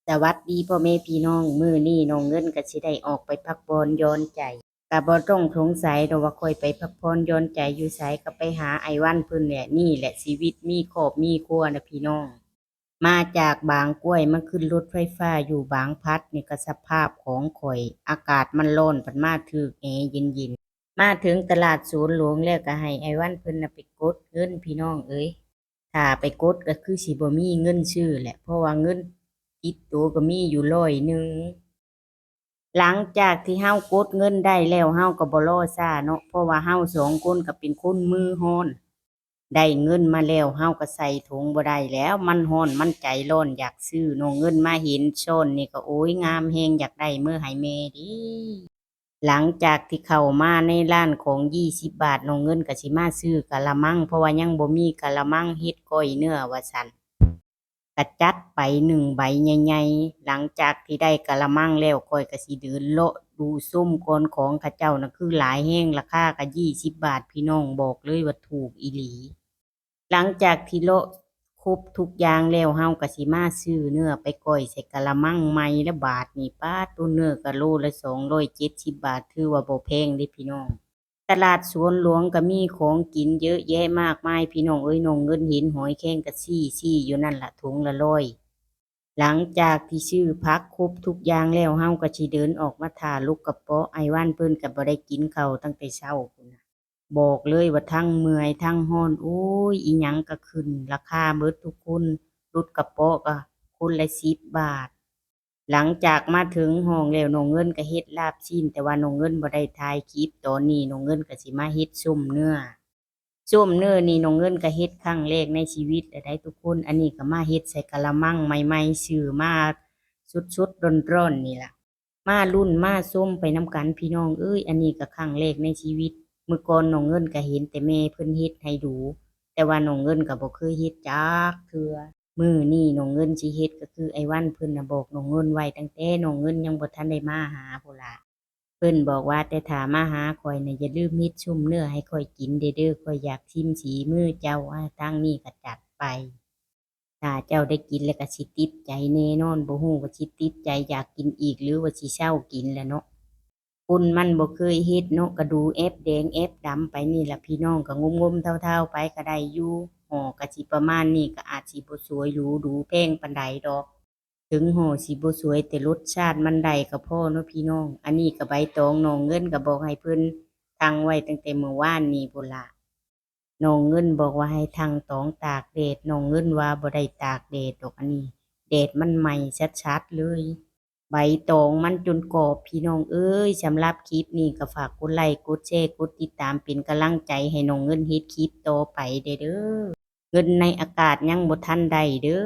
ສະຫວັດດີພໍ່ແມ່ພີ່ນ້ອງ, ມື້ນີ້ນ້ອງເງິນກໍຊິໄດ້ອອກໄປພັກຜ່ອນຢ່ອນໃຈ. ກໍບໍ່ຕ້ອງສົງໄສດອກວ່າຂ້ອຍໄປພັກຜ່ອນຢ່ອນໃຈຢູ່ໃສ, ກໍໄປຫາອ້າຍວັນເພິ່ນແຫຼະ. ນີ້ແຫຼະຊີວິດມີຄອບມີຄົວນະພີ່ນ້ອງ. ມາຈາກບາງກ້ວຍມາຂຶ້ນລົດໄຟຟ້າຢູ່ບາງພັດນີ້ ກໍສະພາບຂອງຂ້ອຍ, ອາກາດມັນຮ້ອນ ພັດມາຖືກແອເຢັນໆ. ມາເຖິງຕະຫຼາດສວນຫຼວງແລ້ວ ກໍໃຫ້ອ້າຍວັນເພິ່ນນະໄປກົດເງິນພີ່ນ້ອງເອີຍ. ຖ້າໄປກົດກໍຄືຊິບໍ່ມີເງິນຊື້ແຫຼະ, ເພາະວ່າເງິນຕິດໂຕກໍມີຢູ່ຮ້ອຍໜຶ່ງ. ຫຼັງຈາກທີ່ເຮົາກົດເງິນໄດ້ແລ້ວ ເຮົາກໍບໍ່ລໍຊ້າເນາະ, ເພາະວ່າເຮົາສອງຄົນກໍເປັນຄົນມືຮ້ອນ. ໄດ້ເງິນມາແລ້ວເຮົາກໍໃສ່ຖົງບໍ່ໄດ້ແລ້ວ, ມັນຮ້ອນ ມັນໃຈຮ້ອນ ຢາກຊື້. ນ້ອງເງິນມາເຫັນຊ້ອນນີ້ກໍ ໂອ້ຍ ງາມແຮງ, ຢາກໄດ້ເມືອໃຫ້ແມ່ເດ. ຫຼັງຈາກທີ່ເຂົ້າມາໃນຮ້ານຂອງ ຊາວບາດ, ນ້ອງເງິນກໍຊິມາຊື້ກະລະມັງ, ເພາະວ່າຍັງບໍ່ມີກະລະມັງເຮັດກ້ອຍເນື້ອວ່າຊັ້ນ. ກະຈັດໄປໜຶ່ງໃບໃຫຍ່ໆ. ຫຼັງຈາກທີ່ໄດ້ກະລະມັງແລ້ວ, ຂ້ອຍກໍຊິເດີນເລາະດູຊົມກ່ອນ, ຂອງເຂົາເຈົ້ານະຄືຫຼາຍແຮງ, ລາຄາກໍ ຊາວບາດ ພີ່ນ້ອງ, ບອກເລີຍວ່າຖືກອີ່ຫຼີ. ຫຼັງຈາກທີ່ເລາະຄົບທຸກຢ່າງແລ້ວ, ເຮົາກໍຊິມາຊື້ເນື້ອໄປກ້ອຍໃສ່ກະລະມັງໃໝ່ລະບາດນີ້. ປາດໂທ້ ເນື້ອກະໂລລະສອງຮ້ອຍເຈັດສິບບາດ, ຖືວ່າບໍ່ແພງເດ້ພີ່ນ້ອງ. ຕະຫຼາດສວນຫຼວງກໍມີຂອງກິນເຍອະແຍະມາກມາຍພີ່ນ້ອງເອີຍ. ນ້ອງເງິນເຫັນຫອຍແຄງກໍຊີ້ໆຢູ່ນັ້ນລະ, ຖົງລະຮ້ອຍ. ຫຼັງຈາກທີ່ຊື້ຜັກຄົບທຸກຢ່າງແລ້ວ, ເຮົາກໍຊິເດີນອອກມາຖ້າລຸກກະເປາະ. ອ້າຍວັນເພິ່ນກໍບໍ່ໄດ້ກິນເຂົ້າຕັ້ງແຕ່ເຊົ້າພຸ້ນນະ. ບອກເລີຍວ່າທັງເມື່ອຍທັງຮ້ອນ, ໂອ້ຍ ອີ່ຫຍັງກໍຂຶ້ນລາຄາເບິດທຸກຄົນ, ຫຼຸດກະເປາະກໍຄົນລະສິບບາດ. ຫຼັງຈາກມາເຖິງຫ້ອງແລ້ວ, ນ້ອງເງິນກໍເຮັດລາບຊີ້ນ, ແຕ່ວ່ານ້ອງເງິນບໍ່ໄດ້ຖ່າຍຄລິບ. ຕອນນີ້ນ້ອງເງິນກໍຊິມາເຮັດສົ້ມເນື້ອ. ສົ້ມເນື້ອນີ້ນ້ອງເງິນກໍເຮັດຄັ້ງແລກໃນຊີວິດແລ້ວໃດ໋ທຸກຄົນ. ອັນນີ້ກໍມາເຮັດໃສ່ກະລະມັງໃໝ່ໆ, ຊື້ມາສົດໆ ຮ້ອນໆນີ້ລະ. ມາລຸ້ນມາຊົມໄປນຳກັນພີ່ນ້ອງເອີຍ. ອັນນີ້ກໍຄັ້ງແລກໃນຊີວິດ. ມື້ກ່ອນນ້ອງເງິນກໍເຫັນແຕ່ແມ່ເພິ່ນເຮັດໃຫ້ດູ, ແຕ່ວ່ານ້ອງເງິນກໍບໍ່ເຄີຍເຮັດຈັກເທື່ອ. ມື້ນີ້ນ້ອງເງິນຊິເຮັດ ກໍຄືອ້າຍວັນເພິ່ນນະບອກນ້ອງເງິນໄວ້ຕັ້ງແຕ່ນ້ອງເງິນຍັງບໍ່ທັນໄດ້ມາຫາພຸ້ນລະ. ເພິ່ນບອກວ່າ ແຕ່ຖ້າມາຫາຂ້ອຍນະ ຢ່າລືມເຮັດສົ້ມເນື້ອໃຫ້ຂ້ອຍກິນເດີ້, ຂ້ອຍຢາກຊິມສີມືເຈົ້າ. ອາ ທາງນີ້ກໍຈັດໄປ. ຖ້າເຈົ້າໄດ້ກິນແລ້ວກໍຊິຕິດໃຈແນ່ນອນ, ບໍ່ຮູ້ວ່າຊິຕິດໃຈຢາກກິນອີກ ຫຼືວ່າຊິເຊົາກິນແຫຼະເນາະ. ຄົນມັນບໍ່ເຄີຍເຮັດເນາະ, ກໍດູແອບແດງແອບດຳໄປນີ້ລະພີ່ນ້ອງ, ກໍງົມໆເທົາໆໄປກໍໄດ້ຢູ່. ຫໍ່ກໍຊິປະມານນີ້, ກໍອາດຊິບໍ່ສວຍຫຼູດູແພງປານໃດດອກ. ເຖິງຫໍ່ຊິບໍ່ສວຍ, ແຕ່ລົດຊາດມັນໄດ້ກໍພໍເນາະພີ່ນ້ອງ. ອັນນີ້ກໍໃບຕອງ, ນ້ອງເງິນກໍບອກໃຫ້ເພິ່ນທັງໄວ້ຕັ້ງແຕ່ມື້ວານນີ້ພຸ້ນລະ. ນ້ອງເງິນບອກວ່າໃຫ້ທັງຕອງຕາກແດດ, ນ້ອງເງິນວ່າບໍ່ໄດ້ຕາກແດດດອກ, ອັນນີ້ແດດມັນໄໝ້ຊັດໆເລີຍ. ໃບຕອງມັນຈົນກອບພີ່ນ້ອງເອີຍ. ສຳລັບຄລິບນີ້ກໍຝາກກົດໄລ ກົດແຊ ກົດຕິດຕາມ ເປັນກຳລັງໃຈໃຫ້ນ້ອງເງິນເຮັດຄລິບຕໍ່ໄປແດ່ເດີ້. ເງິນໃນອາກາດຍັງບໍ່ທັນໄດ້ເດີ້.